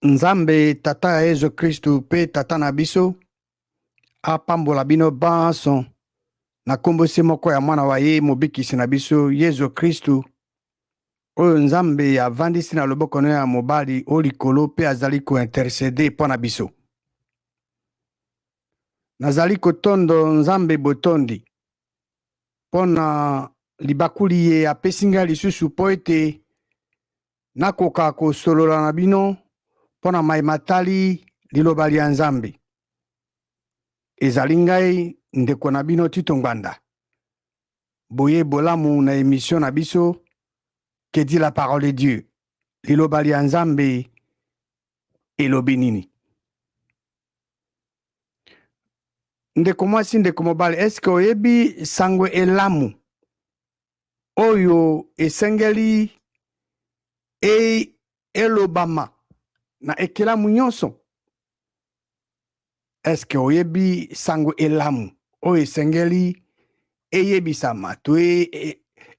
Nzambe Tata ya Yezu Kristu mpe Tata na biso apambola bino banso na nkombo se moko ya Mwana wa ye Mobikisi na biso Yezu Kristu, oyo Nzambe avandisi na loboko na ye ya mobali o likolo mpe azali ko interceder mpo na biso. Nazali kotondo Nzambe botondi mpo na libaku liye apesi ngai lisusu mpo ete nakoka kosolola na bino mpo na mai matali liloba lya Nzambe. Ezali ngai ndeko na bino Tito Ngbanda. Boye bolamu na emission na biso Que dit la parole de Dieu? Liloba lya Nzambe elobi nini? Ndeko mwasi, ndeko mobali, eske oyebi sango elamu oyo esengeli elobama na ekelamu nyonso? Eske oyebi sango elamu oyo esengeli eyebisama to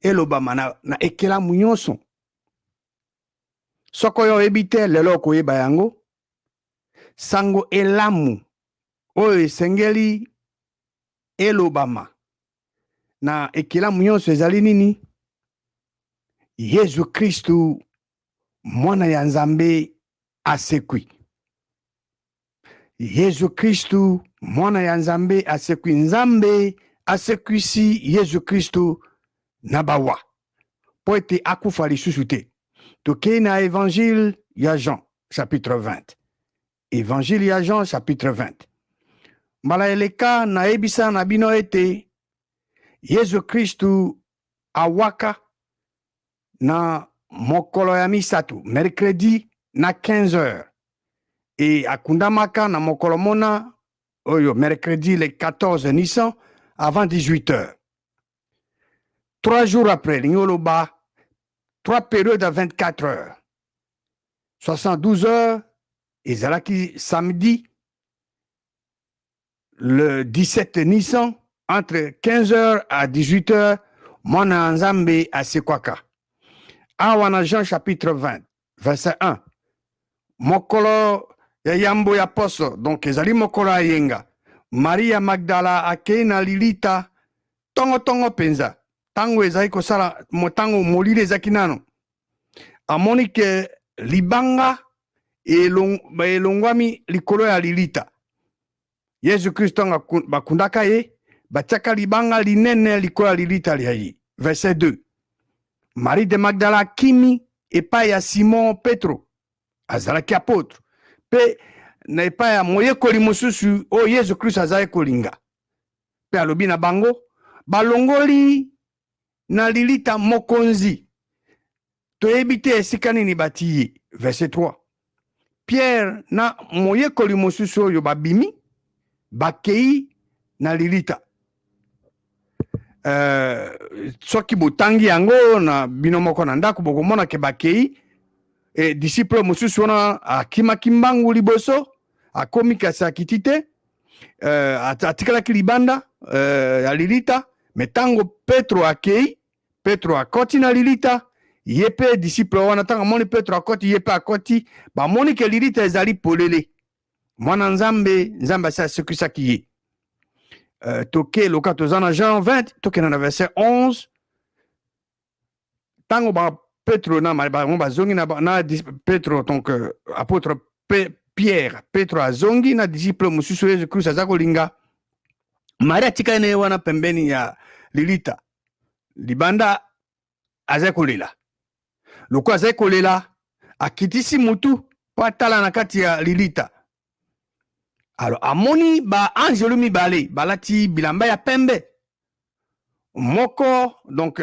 elobama na ekelamu nyonso? Soko oyo oyebi te, lelo okoyeba yango. Sango elamu oyo esengeli elobama na ekelamu nyonso ezali nini? Yezu Kristu mwana ya Nzambe asekwi. Yezu Kristu mwana ya Nzambe asekwi. Nzambe asekwisi Yezu Kristu na bawa mpo ete akufa lisusu te. Tokei na Evangile ya Jean chapitre 20. Evangile ya Jean chapitre 20. Mbala eleka nayebisa na bino ete Yezu Kristu awaka na mokolo ya misato, mercredi na 15 heures, e akundamaka na mokolo mona oyo mercredi le 14 Nisan avant 18 heures. 3 jours après, lingi oloba 3 périodes à 24 heures, 72 heures, ezalaki samedi le 17 Nisan entre 15 heures à 18 heures, mwana ya Nzambe asekwaka. Awa na Jean chapitre 20 verset 1, mokolo ya yambo ya poso, donc ezali mokolo ya yenga, Maria Magdala akei na lilita tongo-tongo mpenza, ntango ezali kosala ntango molili ezalaki nano. Amoni ke libanga elongwami likolo ya lilita. Yesu Kristo ntango bakundaka ye, batiaka libanga linene likolo ya lilita lya ye. Verset 2, Marie de Magdala akimi epai ya Simon Petro, azalaki apôtre, mpe na epai ya moyekoli mosusu oyo Yesu Kristo azalaki kolinga, mpe alobi na bango: balongoli na lilita mokonzi, toyebi te esika nini bati ye. Verset 3, Pierre na moyekoli mosusu oyo babimi, bakei na lilita. Soki botangi yango na bino moko na ndako, bokomona ke bakei disciple mosusu wana akimaki mbangu liboso, akomi kasi akiti te, atikalaki libanda ya lilita. Me ntango Petro akei, Petro akoti na lilita, ye mpe disciple wana, ntango amoni Petro akoti, ye mpe akoti, bamoni ke lilita ezali polele. Mwana Nzambe, Nzambe asi asekwisaki ye. Toke loka toza na Jean 20, tokenda na verset 11. Ntango ba Petro na bango bazongi na Petro, donc apôtre Pierre, Petro azongi na disciple mosusu Yesu Kristo aza kolinga, Marie atikali na ye wana pembeni ya lilita libanda, azali kolela. Lokola azali kolela, akitisi mutu mpo atala na kati ya lilita. Alors amoni ba angelu mibale balati bilamba ya pembe. Moko, donc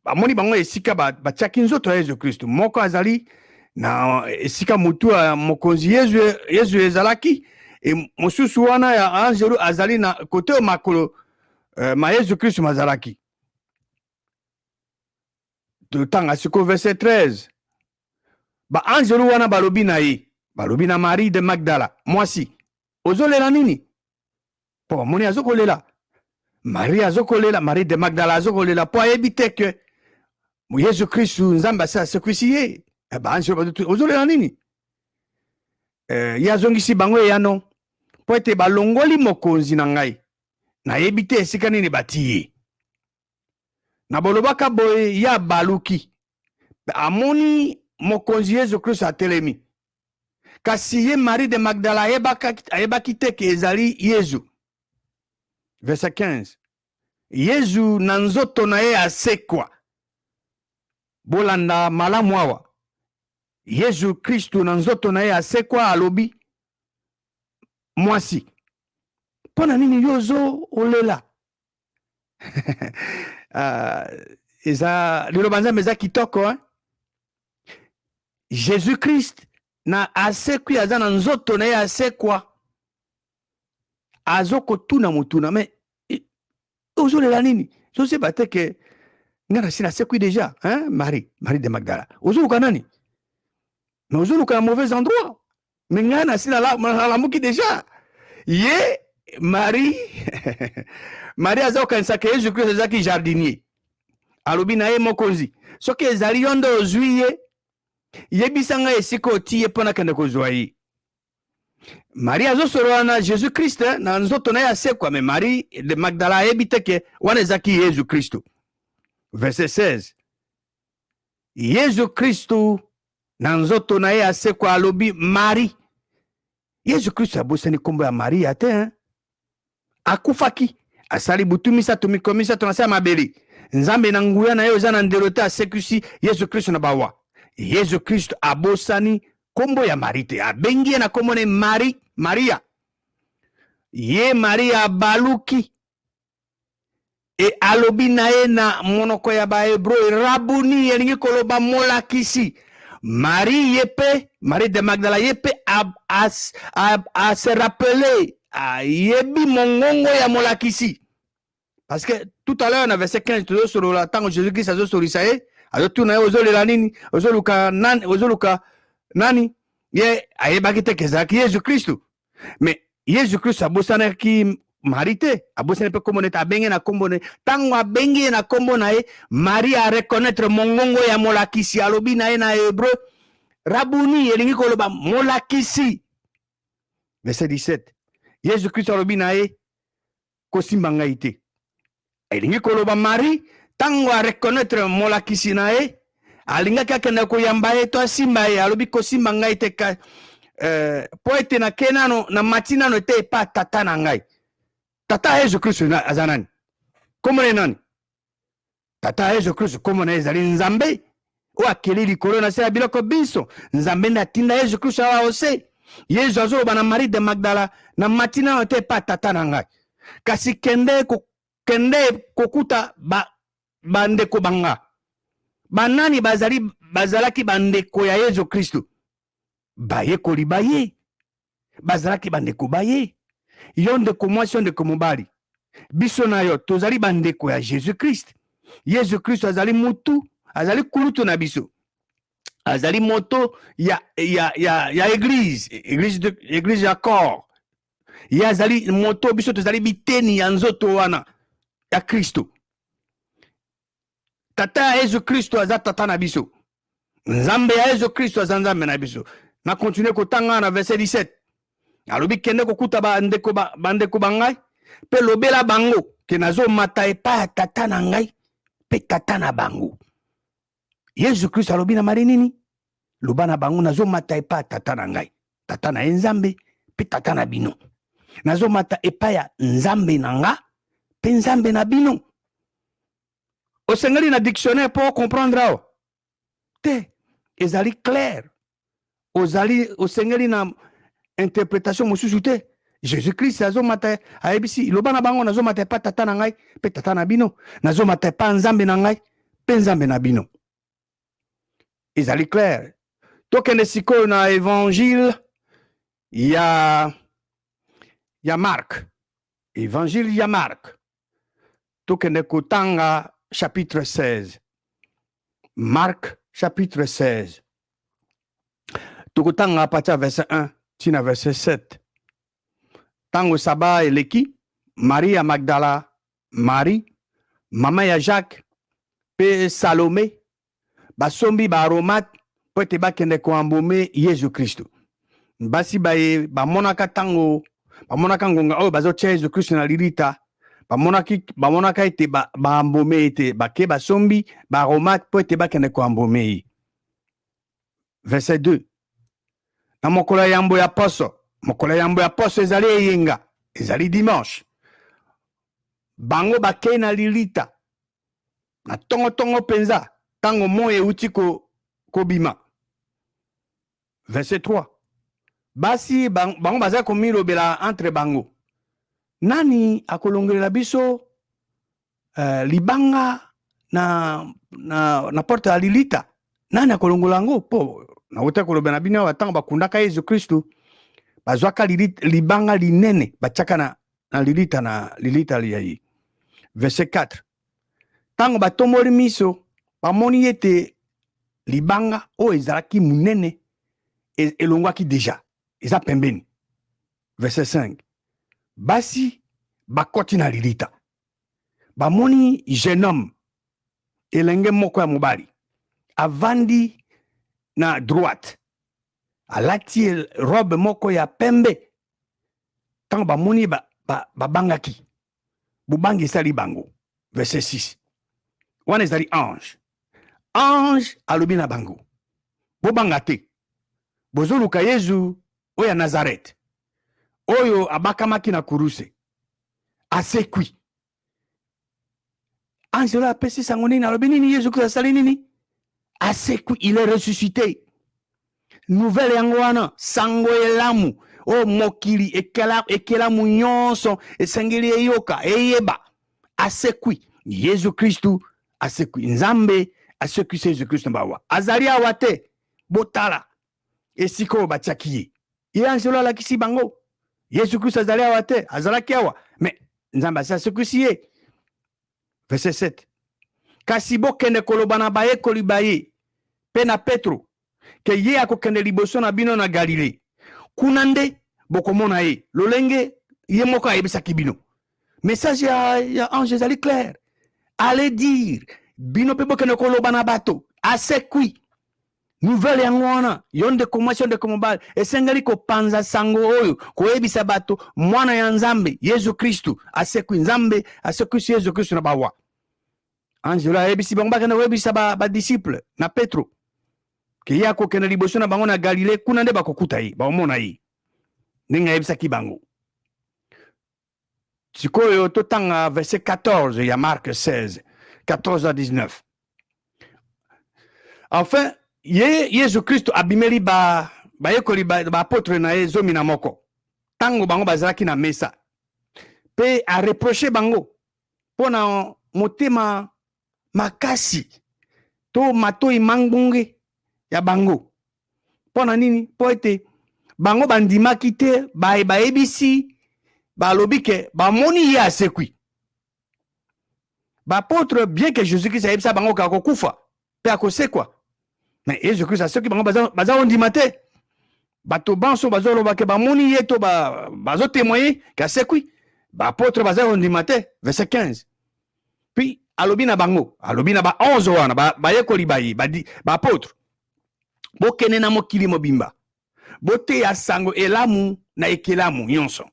amoni bango esika batiaki nzoto ya Yesu Kristu. Moko azali na esika mutu ya mokonzi Yesu ezalaki, e mosusu wana ya angelu azali na kote oyo makolo ma Yesu Kristu mazalaki. Totanga sikoyo verset 13. Ba angelu wana balobi na ye, balobi na Marie de Magdala: mwasi, ozolela nini? Mpo bamoni azokolela. Marie azokolela, Marie de Magdala azokolela mpo ayebi te ke Yesu Kristu, Nzambe asi asekwisi ye. Baangelu bazotu: ozolela nini? Eh, ye azongisi bango eyano, mpo ete balongoli mokonzi na ngai, nayebi te esika nini batii ye. Na bolobaka boye, ye abaluki, amoni mokonzi Yesu Kristo atelemi. Kasi ye Marie de Magdala ayebaki te ke ezali Yesu. Verset 15. Yesu na nzoto na ye asekwa. Bolanda malamu awa. Yesu Kristo na nzoto na ye asekwa alobi, mwasi, mpo na nini yo ozo olela? Eza liloba Nzambe eza kitoko, hein? Jésus Christ na asekwi, aza na nzoto na ye asekwa, azokotuna motuna, mais ozolela nini? Zozeba te ke nga nasi nasekwi déjà, hein? Marie, Marie de Magdala, ozoluka nani? Mais ozoluka na mauvais endroit, mais ngai nasi nalamuki déjà. Ye Marie, Marie aza kokanisaka Yesu Kristo azalaki jardinier. Alobi na ye, mokonzi, soki ezali yo nde ozwi ye, yebisa ngai esika otii ye mpo nakende kozwa ye. Marie azosolola na Jésus Christ na nzoto na ye asekwa, mais Marie de Magdala ayebi te ke wana ezalaki Yesu Kristo. Verset 16. Yesu Kristo na nzoto na ye asekwa alobi, Marie. Yesu Kristo abosani nkombo ya Maria te, hein? Akufaki, asali butu 3, mikolo 3 na se ya mabele. Nzambe na nguya na ye eza na ndelo te asekwisi Yesu Kristo na bawa. Yesu Kristo abosani nkombo ya Marie te, abengi ye na nkombo na ye Marie, Maria. Ye Maria abaluki e alobi na ye na monoko ya Bahebreu, Rabuni, elingi koloba molakisi. Marie ye mpe, Marie de Magdala ye mpe a se rappeler, ayebi mongongo ya molakisi. Parce que tout à l'heure na verset 15 tozosolola, ntango Jésus Christ azosolisa ye, azotuna ye, ozolela nini? Ozoluka nani? Ozoluka nani? Ye ayebaki te ke ezalaki Yesu Kristo. Mais Yesu Kristo abosanaki Marie te, abosani mpe kombo na ye te, abenge na kombo na ye. Ntango abengi ye na kombo na ye, Marie areconnaître mongongo ya molakisi, alobi na ye na hébreu, Rabuni, elingi koloba molakisi. Verset 17. Yesu Kristo alobi na ye, kosimba ngai te. Elingi koloba Marie ntango areconnaître molakisi na ye, alingaki akende koyamba ye to asimba ye. Alobi, kosimba ngai te ka, mpo ete nake nano, namati nano te epa tata na ngai. Tata ya Yesu Kristo aza nani? Kombo na ye nani? Tata ya Yesu Kristo kombo na ye ezali Nzambe oyo akeli likolo na se ya biloko biso. Nzambe nde atinda Yesu Kristo awa ose. Yesu azoloba na Marie de Magdala, na mati nano te epa tata na ngai, kasi kende kende kokuta bandeko banga. Banani bazali bazalaki bandeko ya Yesu Kristo? Bayekoli baye bazalaki bandeko baye. Yo ndeko mwasi, yo ndeko mobali, biso na yo tozali bandeko ya Jésus Christ. Yesu Kristo azali mutu, azali kulutu na biso, azali moto ya église, église ya corps. Ye azali moto, biso tozali biteni ya nzoto wana ya Kristo. Tata ya Yesu Kristo aza tata na biso, Nzambe ya Yesu Kristo aza Nzambe na biso. Na continue kotanga na verset 17. Alobi, kende kokuta bandeko bandeko ba ngai mpe lobela bango ke nazomata epai ya tata na ngai mpe tata na bango. Yesu Kristo alobi na Marie nini? Loba na bango, nazomata epai ya tata na ngai, tata na ye Nzambe, mpe tata na bino. Nazomata epai ya Nzambe na nga mpe Nzambe na bino. Osengeli na dictionnaire mpo comprendre awa te, ezali clair. Ozali osengeli na interprétation mosusu te. Jésus Christ azomata, ayebisi, loba na bango, nazomata epa tata na ngai mpe tata na bino, nazomata epa Nzambe na ngai mpe Nzambe na bino. Ezali clair. Tokende sikoyo na évangile ya Marc. Évangile ya Marc, tokende kotanga chapitre 16. Marc chapitre 16, tokotanga à partir ya verset 1 tina verset 7. Ntango saba eleki, Marie ya Magdala, Marie mama ya Jacques mpe Salome basombi baaromate mpo ete bakende koembaumer Yesu Kristo. Basi baye bamonaka ntango bamonaka ngonga oyo bazotia Yesu Kristo na lilita, bamonaki bamonaka ete baambome ba ete bake basombi baaromate mpo ete bakende koambome ye. Verset 2. Na mokolo ya yambo ya poso, mokolo ya yambo ya poso ezali eyenga, ezali dimanche. Bango bakei na lilita na tongotongo mpenza, ntango moi euti kobima. Verset 3. Basi bango bazali komilobela entre bango, nani akolongolela biso libanga na porte ya lilita? Nani akolongola yango? Mpo nauta koloba na bino awa, ntango bakundaka Yesu Kristu, bazwaka libanga linene, batiaka na lilita, na lilita ya ye. Verset 4. Ntango batomboli miso, bamoni ete libanga oyo ezalaki monene elongwaki deja, eza pembeni. Verset 5. Basi bakoti na lilita, bamoni jeune homme, elenge moko ya mobali, avandi na droite, alati robe moko ya pembe. Ntango bamoni, babangaki, bobangi esali bango. Verset 6. Wana ezali ange. Ange alobi na bango, bobanga te, bozoluka Yezu oyo ya Nazareth, oyo abakamaki na kuruse, asekwi. Angelo apesi sango nini? Alobi nini? Yesu Kristo asali nini? Asekwi, il est ressuscité. Nouvelle yango wana, sango elamu oyo mokili ekelamu nyonso esengeli eyoka, eyeba. Asekwi, Yesu Kristu asekwi. Nzambe asekwisi Yesu Kristu bawa. Azali awa te, botala esika oyo batiaki ye. Ye angelo alakisi bango, Yesu Kristo azali awa te, azalaki awa, mais Nzambe asi asekwisi ye. Verset 7. Kasi bokende koloba na bayekoli baye mpe na Petro ke ye akokende liboso na bino na Galile, kuna nde bokomona ye, lolenge ye moko ayebisaki bino. Message ya ange ezali clair. Allez dire, bino mpe bokende koloba na bato, asekwi. Nouvelle yango wana, yo ndeko mwasi, yo ndeko mobali, esengeli kopanza sango oyo, koyebisa bato mwana ya Nzambe Yesu Kristu asekwi. Nzambe asekwisi Yesu Kristu na bawa. Angelo ayebisi bango bakende koyebisa badisciple ba na Petro ke ye akokende liboso na bango na Galile, kuna nde bakokuta ye, bakomona ye ndenge ayebisaki bango. Sikoyo totanga verset 14 ya Marc 16, 14 à 19. Enfin, ye Yesu Kristo abimeli ba bayekoli ba apotre na ye 11 ntango bango bazalaki na mesa, mpe areproche bango mpo na motema makasi to matoi mangbonge ya bango. Mpo na nini? Mpo ete bango bandimaki te baye bayebisi, balobi ke bamoni ye asekwi. Baapôtre, bien que Jésus Christ ayebisa bango ke akokufa mpe akosekwa, mais Yesu Christ asekwi, bango baza kondima te. Bato banso bazoloba ke bamoni ye to bazotémoigne ke asekwi, baapôtre baza kondima te. Verset 15. Puis alobi na bango, alobi na ba 11 wana, bayekoli baye, baapôtre, bokende na mokili mobimba, boteya sango elamu na ekelamu nyonso.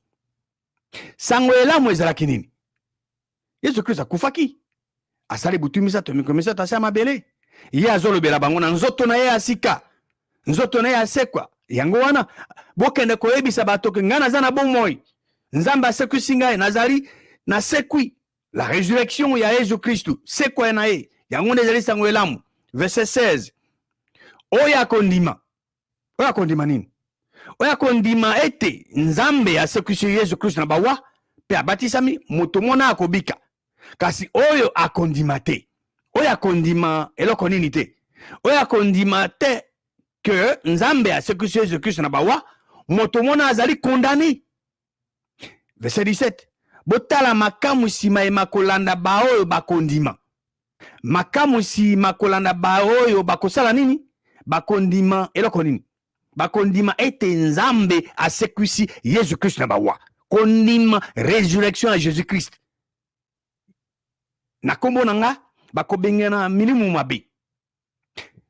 Sango elamu ezalaki nini? Yesu Kristo akufaki, asali butu 3, mikolo 3 asi ya mabele. Ye azolobela bango na nzoto na ye ya sika, nzoto na ye asekwa. Yango wana bokende koyebisa bato ke ngai naza na bomoi, Nzambe asekwisi ngai, nazali nasekwi. La résurrection ya Yesu Kristo, sekwa na ye, yango nde ezali sango elamu. Verset 16. Oyo akondima, oyo akondima nini? Oyo akondima ete Nzambe asekwisi Yesu Kristo na bawa mpe abatisami, moto mona akobika. Kasi oyo akondima te, oyo akondima eloko nini te, oyo akondima te ke Nzambe asekwisi Yesu Kristo na bawa, moto mona azali condamné. Verset 17. Botala makamwisi maye makolanda baoyo bakondima. Makamwisi makolanda baoyo bakosala nini? Bakondima eloko nini? Bakondima ete Nzambe asekwisi Yesu Kristo na bawa. Kondima résurrection ya Jésus Christ. Na kombo na nga bakobengana milimu mabe.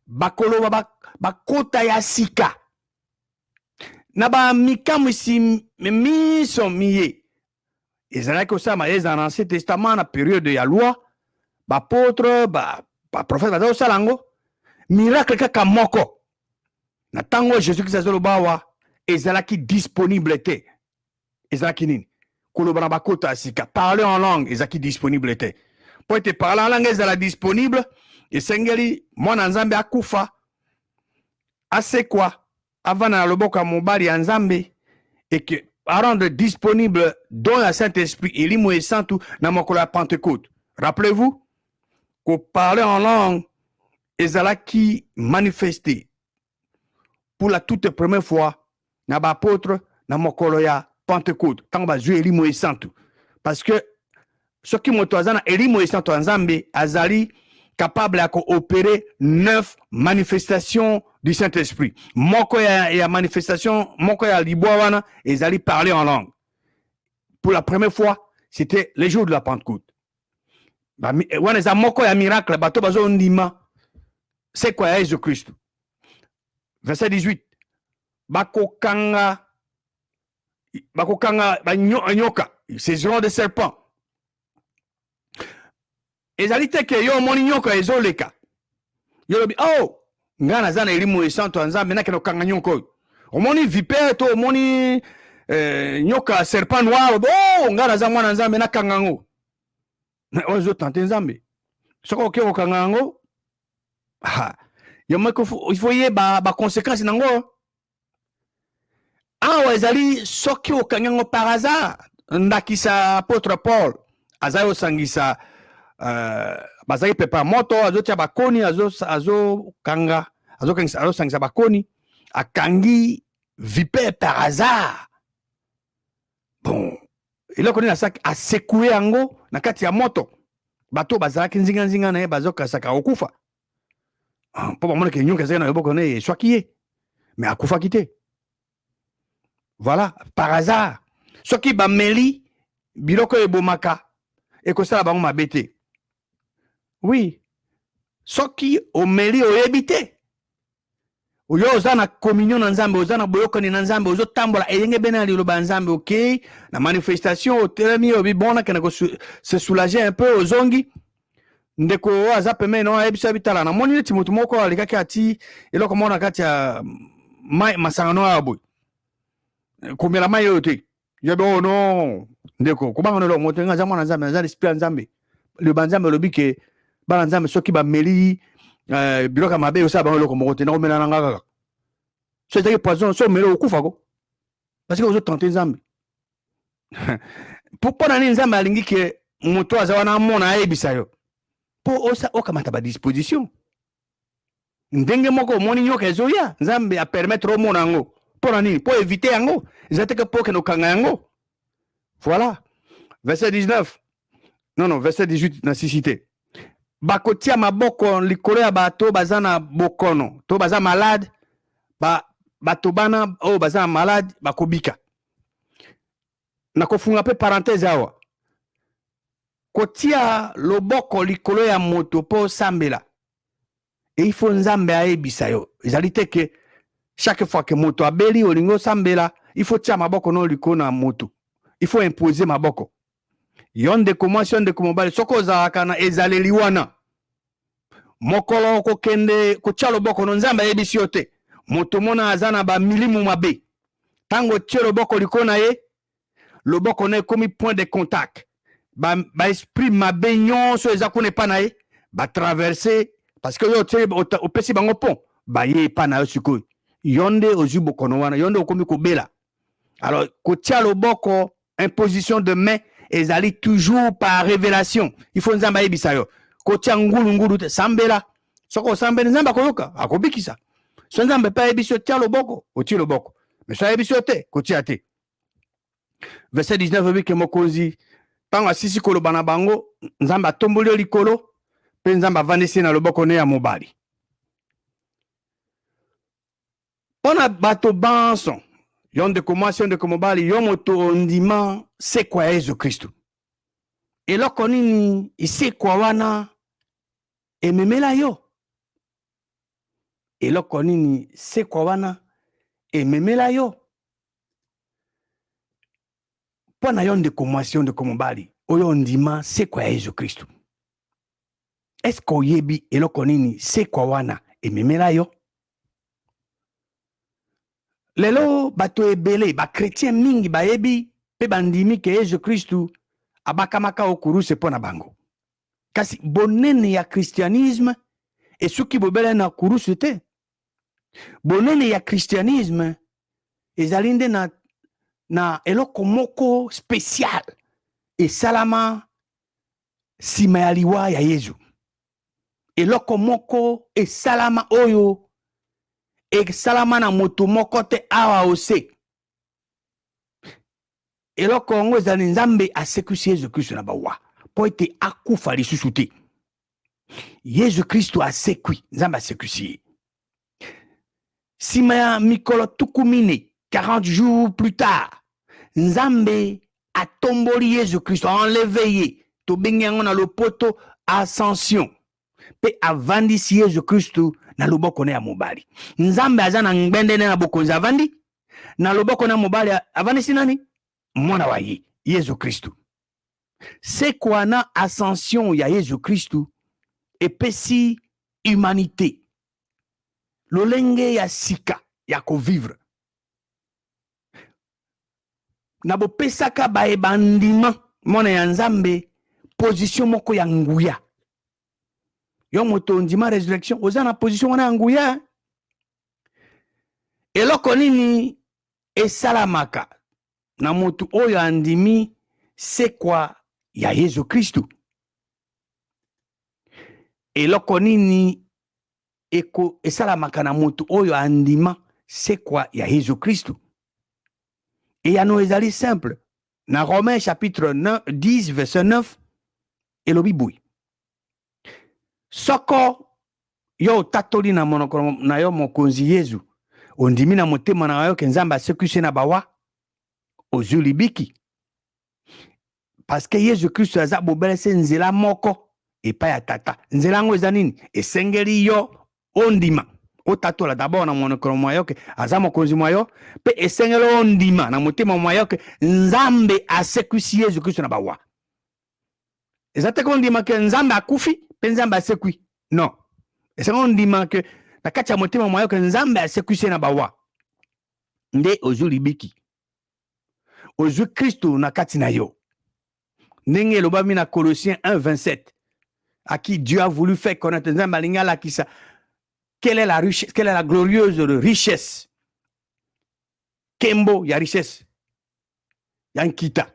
Bakoloba bakota ya sika. Na bamikamwisi miso miye ezalaki kosalama, ezala na Ancien Testament, na période ya loi, baapôtre, baprophète baza kosala yango. Miracle kaka moko na ntango Jésus Christ azoloba awa ezalaki disponible te. Ezalaki nini? Koloba na bakota ya sika, parler en langue, ezalaki disponible te. Mpo ete parler en langue ezala disponible, esengeli mwana Nzambe akufa, asekwa, avanda na loboko ya mobali ya Nzambe eke arendre disponible don ya Saint-Esprit, elimo esantu, na mokolo ya Pentecôte. Rappelez-vous, koparler en langue ezalaki manifesté pour la toute première fois na baapôtre na mokolo ya Pentecôte, ntango bazwi elimo esantu. Parce que soki moto aza na elimo esantu ya Nzambe, azali capable ya koopérer neuf manifestations du Saint-Esprit. Moko ya manifestation moko ya libwa wana ezali parler en langue. Pour la première fois, c'était le jour de la Pentecôte. Wana eza moko ya miracle bato bazondima sekwa ya Yesu Kristu. Verset 18: bakokanga banyoka, saisiront des serpents. Ezali te ke yo omoni nyoka ezoleka, yo olobi: "Oh, ngai naza na elimo esanto ya Nzambe, nakende kokanga nyoka oyo." Omoni vipère to omoni nyoka, serpent noir, olobi: "Oh, ngai naza mwana Nzambe, nakanga yango." Oyo ezotenter Nzambe. Soki oke kokanga yango, yo moko il faut yeba baconséquence nango. Awa ezali soki okangi yango par hasard. Ndakisa, apôtre Paul azali kosangisa, bazalaki pepa moto, azotia bakoni, azokanga, azosangisa bakoni, akangi vipère par hasard. Bon, eloko nini asalaki? Asecouer yango na kati ya moto. Bato bazalaki nzinganzinga na ye bazokasaka okufa, mpo bamonaki nyoka ezalaki na loboko na ye, eswaki ye, mais akufaki te. Voilà, par hasard. Soki bameli biloko oyo ebomaka, ekosala bango mabe te. Oui, soki omeli, oyebi te, yo oza na communion na Nzambe, oza na boyokani na Nzambe, ozotambola eyenge bene na liloba ya Nzambe, okei na manifestation, otelemi, obi: "Bon, nakende se soulager un peu." Ozongi, ndeko oyo aza pembeni no ayebisa: "Bitala, namoni neti motu moko alekaki, ati eloko moko na kati ya masanga no awa boye, komela mai oyo te." Yabi: "Oh non, ndeko, kobanga no eloko moko te. Nga aza mwana Nzambe, naza l'esprit ya Nzambe. Liloba Nzambe olobi ke bana Nzambe, soki bameli biloko ya mabe, osala bango eloko moko te. Nakomela na nga kaka." So ezalaki poison, so omeli, okufa ko, parce que ozotenter Nzambe. Mpo na nini Nzambe alingi ke moto aza wana amona, ayebisa yo? Mpo okamata badisposition. Ndenge moko omoni nyoka ezoya, Nzambe apermettre omona yango. Mpo na nini? Mpo éviter yango. Eza teke mpo okende okanga yango. Voilà, verset 19, non, non, verset 18 na sisi te: bakotia maboko likolo ya bato baza na bokono to baza malade, bato bana oyo baza na malade bakobika. Nakofunga mpe parenthèse awa: kotia loboko likolo ya moto mpo osambela, il faut Nzambe ayebisa yo. Ezali te ke chaque fois ke moto abeli, olingi osambela, il faut tia maboko no likolo na moto, il faut imposer maboko. Yo ndeko mwasi, yo ndeko mobali, soki ozalaka na ezaleli wana, mokolo okokende kotia loboko no, Nzambe ayebisi yo te, moto mona aza na bamilimu mabe. Ntango otie loboko likolo na ye, loboko na ekomi point de contact. Baesprit ba mabe nyonso eza kuna epa na ye batraverse, parce que yo otie, opesi bango pont, baye epa na yo. Sikoyo yo nde ozwi bokono wana, yo nde okomi kobela. Alors kotia loboko, imposition de main, ezali toujours par révélation. Il faut Nzambe ayebisa yo. Kotia ngulungulu te. Sambela. Soki osambeli, Nzambe akoyoka, akobikisa. So Nzambe mpe ayebisi yo tia loboko, otie loboko. Mais so ayebisi yo te, kotia te. Verset 19 obi ke mokonzi, ntango asisi koloba na bango, Nzambe atomboli yo likolo, mpe Nzambe avandisi na loboko ne ya mobali. Mpo na bato banso, yo ndeko mwasi, yo ndeko mobali, yo moto ondima sekwa ya Yesu Kristu, eloko nini isekwa wana ememela yo? Eloko nini sekwa wana ememela yo? Mpo na yo ndeko mwasi, yo ndeko mobali oyo ondima sekwa ya Yesu Kristu, eske oyebi eloko nini sekwa wana ememela yo? Lelo bato ebele, bakretien mingi bayebi mpe bandimi ke Yesu Kristu abakamaka o kuruse mpo na bango. Kasi bonene ya christianisme esuki bobele na kurusu te. Bonene ya christianisme ezali nde na eloko moko spécial esalama nsima ya liwa ya Yezu. Eloko moko esalama oyo esalama na moto moko te awa ose. Eloko yango ezali Nzambe asekwisi Yezu Kristo na bawa mpo ete akufa lisusu te. Yezu Kristo asekwi, Nzambe asekwisi ye nsima ya mikolo 40, 40 jours plus tard. Nzambe atomboli Yezu Kristo, enleve ye, tobengi yango na lopoto ascension, mpe avandisi Yezu Kristo na loboko na ya mobali. Nzambe aza na ngbendene na bokonzi, avandi na loboko na mobali. Avandisi nani? Mwana wa ye Yezu Kristo. Sekwa na ascension ya Yezu Kristo epesi humanité lolenge ya sika ya kovivre na bopesaka baye bandima mwana ya Nzambe position moko ya nguya. Yo moto ondima résurrection, oza na position wana ya nguya. Eloko nini esalamaka na moto oyo andimi sekwa ya Yesu Kristu? Eloko nini esalamaka na moto oyo andima sekwa ya Yesu Kristu? Eyano ezali simple. Na Romains chapitre 9, 10 verset 9 elobi boye: soko yo otatoli na monoko na yo Mokonzi Yezu, ondimi na motema na yo ke Nzambe asekwisi na bawa, ozwi libiki. Parce que Yesu Kristo aza bobele se nzela moko epai ya Tata. Nzela yango eza nini? Esengeli yo ondima, otatola d'abord na monoko mwa yo ke aza mokonzi mwa yo, mpe esengeli ondima na motema mwa yo ke Nzambe asekwisi Yesu Kristo na bawa. Eza te kondima ke Nzambe akufi mpe Nzambe asekwi, non. Esengeli ondima ke na kati ya motema mwa yo ke Nzambe asekwisi ye na bawa, nde ozwi libiki, ozwi Kristo na kati na yo, ndenge elobami na Colossiens 1 27, à qui Dieu a voulu faire connaître, Nzambe alingi alakisa, quelle est la richesse, quelle est la glorieuse richesse, kembo ya richesse ya nkita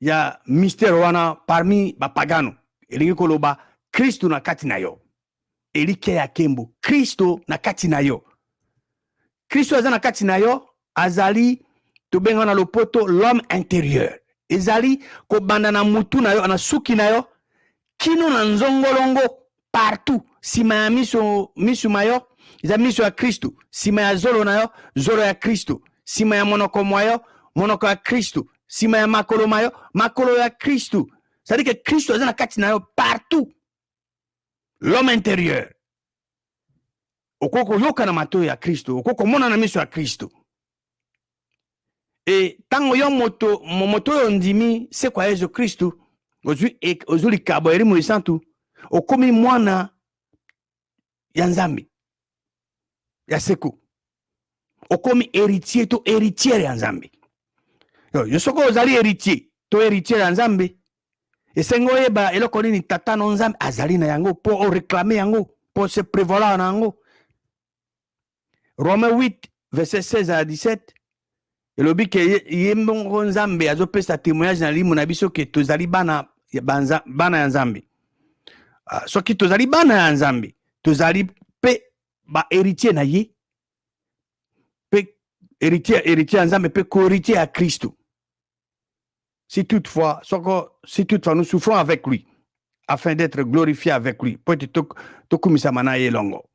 ya mystère wana parmi bapagano. Elingi koloba Kristo na kati na yo, elikya ya kembo. Kristo na kati na yo, Kristo aza na kati na yo, azali tobenga na lopoto l'homme intérieur. Ezali kobanda na mutu na yo, na suki na yo, kino na nzongolongo, partout. Nsima ya miso, miso ma yo eza miso ya Kristo. Nsima ya zolo na yo, zolo ya Kristo. Nsima ya monoko mwa yo, monoko ya Kristo. Nsima ya makolo ma yo, makolo ya Kristo. C'est-à-dire que Kristo aza na kati na yo partout, l'homme intérieur. Okoki koyoka na matoyi ya Kristo, okoki komona na miso ya Kristo. E ntango yo moto oyo ondimi sekwa ya Yesu Kristu, ozwi likabo ya Elimo Esantu, okomi mwana ya Nzambe ya seko, okomi héritier to héritière ya Nzambe. Yo soki ozali héritier to héritière ya Nzambe, esengi oyeba eloko nini tata no Nzambe azali na yango mpo oréclame yango, mpo se prévaloir na yango. Romains 8 verset 16 à 17 elobi ke ye moko Nzambe azopesa témoignage na limo na biso ke tozali bana ya Nzambe. Soki tozali bana ya Nzambe, tozali mpe bahéritier na ye, mpe héritier ya Nzambe mpe cohéritier ya Kristo, si toutefois nous souffrons avec lui, afin d'être glorifiés avec lui, po ete tokumisama na ye elongo.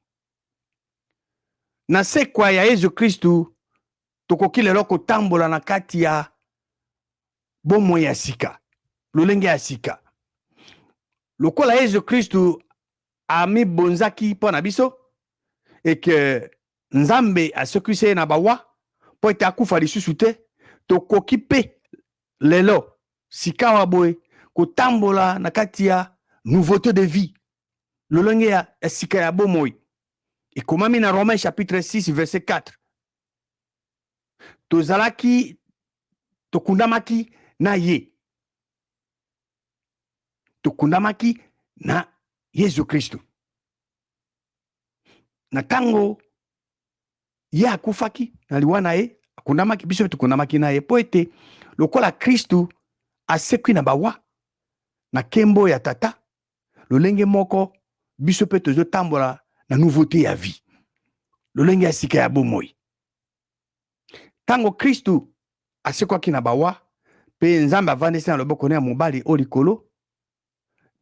Na sekwa ya Yesu Kristu, tokoki lelo kotambola na kati ya bomoi ya sika, lolenge ya sika. Lokola Yesu Kristu amibonzaki mpo na biso eke Nzambe asekwisi ye na bawa mpo ete akufa lisusu te, tokoki mpe Lelo sikawa boye kotambola na kati ya nouveauté de vie, lolenge ya sika ya bomoi. Ekomami na Romains chapitre 6 verset 4: tozalaki, tokundamaki na ye, tokundamaki na Yesu Kristo na ntango ye akufaki na liwa na ye. Akundamaki, biso mpe tokundamaki na ye, mpo ete lokola Kristu asekwi na bawa na nkembo ya Tata, lolenge moko biso mpe tozotambola na nouveauté ya vie, lolenge ya sika ya bomoi. Ntango Kristu asekwaki na bawa mpe Nzambe avandisi na loboko na ya mobali o likolo,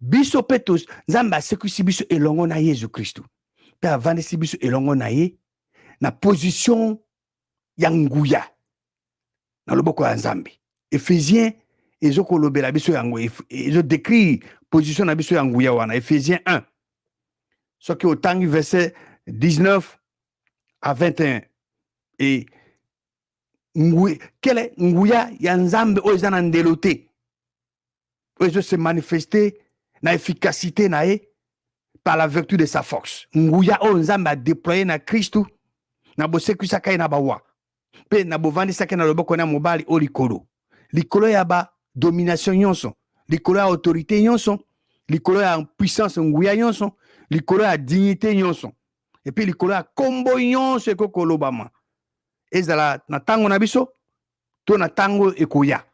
biso mpe Nzambe asekwisi biso elongo na Yesu Kristu mpe avandisi biso elongo na ye na position ya nguya na loboko ya Nzambe. Éphésiens ezokolobela biso yango, ezodécrire position na biso ya nguya wana. Éphésiens 1, soki otangi verset 19 à 21, e kele nguya ya Nzambe oyo eza na ndelo te, oyo ezose manifester na efficacité na ye par la vertu de sa force. Nguya oyo Nzambe adéploye na Kristu na bosekwisaka ye na bawa mpe na bovandisaki na loboko na mobali oyo likolo, likolo ya badomination nyonso, likolo ya autorité nyonso, likolo ya puissance, nguya nyonso, likolo ya dignité nyonso, et puis likolo ya nkombo nyonso ekoki kolobama, ezala na ntango na biso to na ntango ekoya.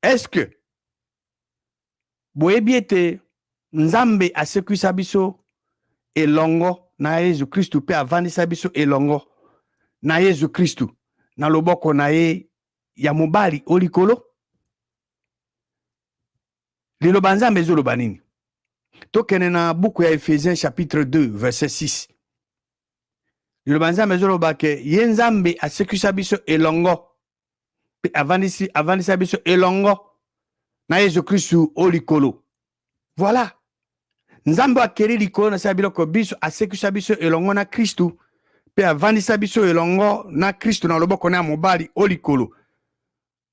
Est-ce que boyebi ete Nzambe asekwisa biso elongo na Yesu Kristu mpe avandisa biso elongo na Yesu Kristu na loboko na ye ya mobali o likolo? Liloba Nzambe ezoloba nini? Tokende na buku ya Éphésiens chapitre 2 verset 6. Liloba Nzambe ezoloba ke ye Nzambe asekwisa biso elongo mpe avandisa biso elongo na Yesu Kristu o likolo. Voilà, Nzambe akeli likolo na se ya biloko biso, asekwisa biso elongo na Kristu mpe avandisa biso elongo na Kristu na loboko na ya mobali o likolo,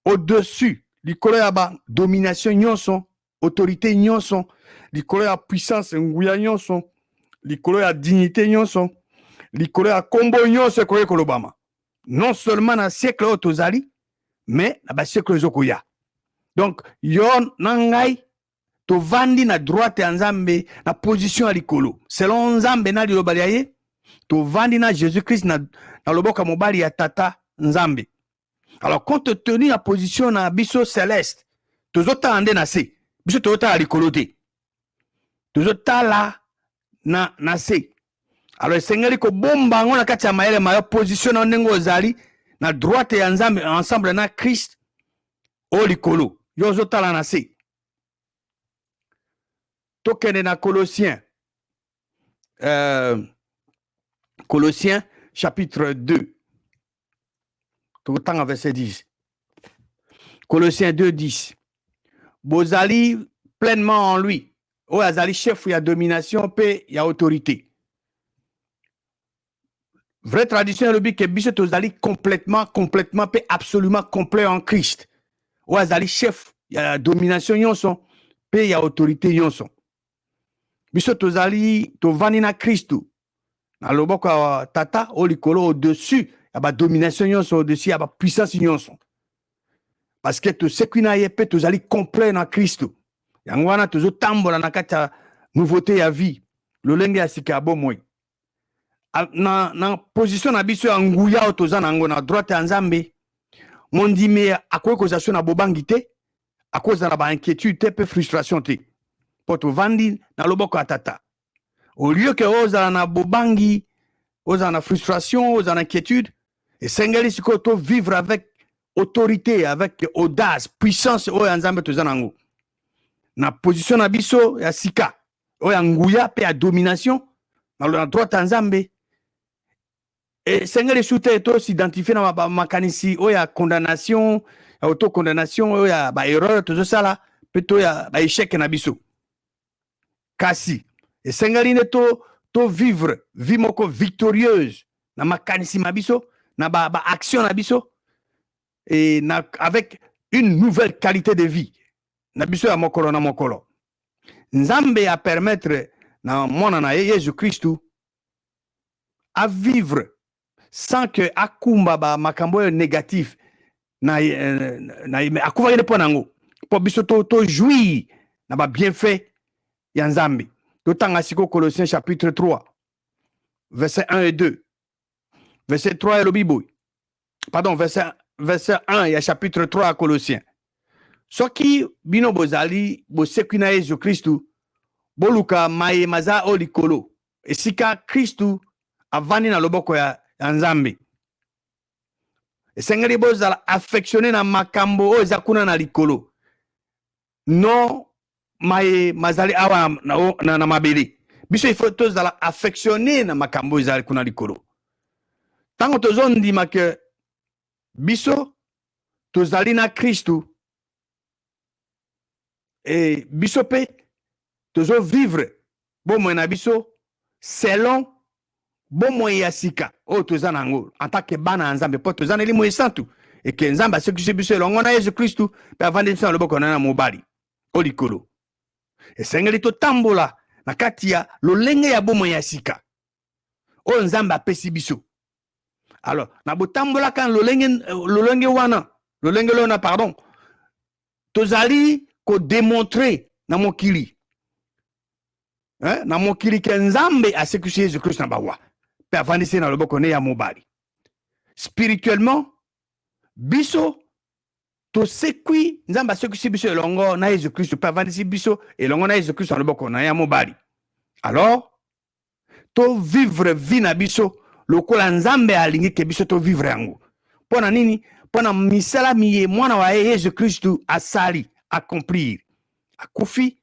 au-dessus, likolo ya badomination nyonso, autorité nyonso, likolo ya puissance, nguya nyonso, likolo ya dignité nyonso, likolo ya nkombo nyonso ekoki kolobama, non seulement na siècle oyo tozali, mais na basiècle ezokoya. Donc yo na ngai tovandi na droite ya Nzambe na position ya likolo, selon Nzambe na liloba lya ye. Tovandi na Jésus Christ na loboko ya mobali ya Tata Nzambe. Alors, compte tenu ya position na biso céleste, tozotala nde na se. Biso tozotala likolo te, tozotala na se. Alors esengeli kobomba yango na kati ya mayele ma yo, position na ndenge ozali na droite ya Nzambe ensemble na Christ oyo likolo, yo ozotala na se. Tokende na Colossiens chapitre 2, tokotanga verset 10. Colossiens 2 10: bozali pleinement en lui, oyo azali chef ya domination mpe ya autorité. Vraie tradition elobi ke biso tozali complètement, complètement mpe absolument complet en Christ, oyo azali chef ya domination nyonso mpe ya autorité nyonso. Biso tozali, tovandi na Kristu na loboko ya Tata oyo likolo, au-dessus ya badomination nyonso, au-dessus ya bapuissance nyonso, parce que tosekwi na ye mpe tozali complet na Kristu. Yango wana tozotambola na kati ya nouveauté ya vie, lolenge ya sika ya bomoi. Na position na biso ya nguya oyo toza na yango na droite ya Nzambe, mondimi akoki kozala so na bobangi te, akozala na bainquiétude te mpe frustration te, mpo tovandi na loboko ya Tata. Au lieu ke ozala na bobangi, ozala na frustration, ozala na inquiétude, esengeli sikoyo tovivre avec autorité, avec audace, puissance oyo ya Nzambe toza nango na position na biso ya sika oyo ya nguya mpe ya domination na droite ya Nzambe. Esengeli su te tos'identifie na makanisi oyo ya condamnation, ya autocondamnation, oyo ya baerreur tozosala mpe to ya baéchec na biso, kasi esengeli nde to tovivre vie moko victorieuse na makanisi ma biso, na baaction ba na biso. et na, avec une nouvelle qualité de vie na biso ya mokolo na mokolo. Nzambe a permettre na mwana na ye Yesu Kristu a vivre sans que akumba ba makambo oyo négatif na, eh, na ye, akufaki nde mpo na yango, mpo biso to, to jouir na ba bienfait ya Nzambe. Totanga sikoyo Colossiens chapitre 3, verset 1 et 2. Verset 3 elobi boye, pardon, verset 1 ya chapitre 3 ya Colossiens: soki bino bozali bosekwi na Yesu Kristu, boluka maye maza oyo likolo, esika Kristu avandi na loboko ya Nzambe. Esengeli bozala affectionné na makambo oyo eza kuna na likolo, non maye mazali awa na mabele. Biso il faut tozala affectionné na makambo oyo ezali kuna likolo. Ntango tozondima ke biso tozali na Kristu e biso mpe tozovivre bomoi na biso selon bomoi ya sika oyo toza na yango en tant que bana ya Nzambe, mpo toza na elimo esantu, eke Nzambe asekisi biso elongo na Yesu Kristu mpe avandi biso na loboko na ye na mobali o likolo, esengeli totambola na kati ya lolenge ya bomoi ya sika oyo Nzambe apesi biso. Alors, na botambolaka lolenge wana, lolenge lona, pardon, tozali kodemontre na mokili, eh, na mokili ke Nzambe asekwisi Yesu Kristo na bawa mpe avandisi ye na loboko ne ya mobali. Spirituellement, biso tosekwi, Nzambe asekwisi biso elongo na Yesu Kristo mpe avandisi biso elongo na Yesu Kristo na loboko na ye ya mobali. Alors tovivre vie na biso lokola Nzambe alingi ke biso tovivre yango. Mpo na nini? Mpo na misala miye mwana wa ye Yesu Kristu asali, accomplir. Akufi,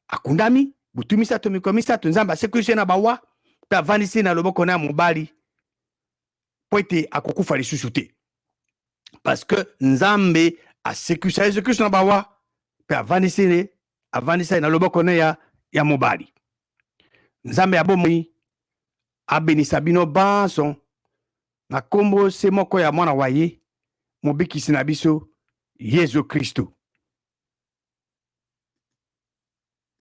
akundami, butu 3, mikolo 3, Nzambe asekwisi ye na bawa mpe avandisi ye na loboko na ya mobali, mpo ete akokufa lisusu te, parce que Nzambe asekwisa Yesu Kristu na bawa mpe avandisi ye, avandisa ye na loboko na ya mobali. Nzambe ya bomoi abenisa bino banso na nkombo se moko ya mwana wa ye, mobikisi na biso Yesu Kristu.